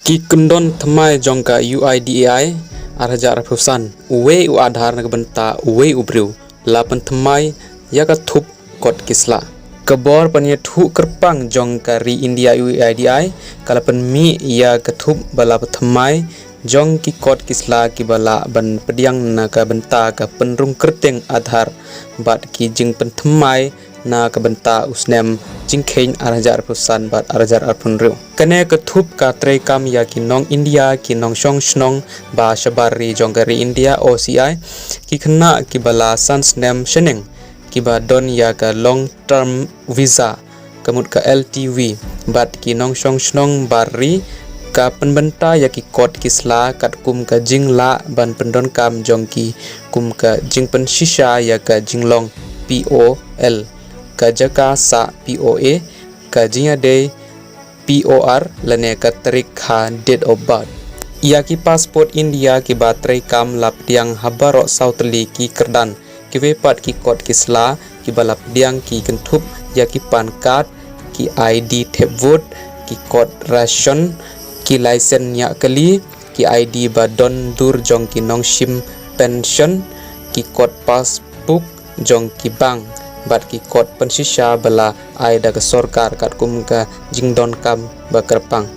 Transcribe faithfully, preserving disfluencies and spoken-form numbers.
Ki kyndon thymmai jong ka U I D A I ar hajar arphew san, uwei u Aadhaar na ka bynta uwei u briew, la pynthymmai ïa ka thup kot ki sla. Ka bor pynïathuh kyrpang jong ka ri India U I D A I ka la pynmih ïa ka thup ba la pynthymmai jong ki kot ki sla kiba lah ban pdiang na ka bynta ka pynrung kyrteng Aadhaar bad ki jingpynthymmai na ka bynta u snem jingkheiñ ar hajar arphew san bad ar hajar arphew hynriew. Kane ka thup ka treikam ïa ki nong India, ki nongshong shnong ba shabar ri jong ka ri India, O C I, ki khynnah kiba la san snem shaneng, kiba don ïa ka long term visa, ka mut ka L T V, bad ki nongshong shnong bar ri. Ka pynbynta ïa ki kot ki sla katkum ka jinglah ban pyndonkam jong ki, kum ka jingpynshisha ïa ka jinglong P O L, ka jaka sah P O A, ka jingïadei P O R lane ka tarik ha date of birth. Ïa ki passport India kiba treikam la pdiang ha baroh saw tylli ki kyrdan. Kiwei pat ki kot ki sla kiba la pdiang ki kynthup ïa ki PAN card, ki I D thep vote, ki kot ration, ki license ñiah kali, ki I D ba don dur jong ki nongshim pension, ki kot passbook jong ki bank, bad ki kot pynshisha ba la ai da ka sorkar katkum ka jingdonkam ba kyrpang.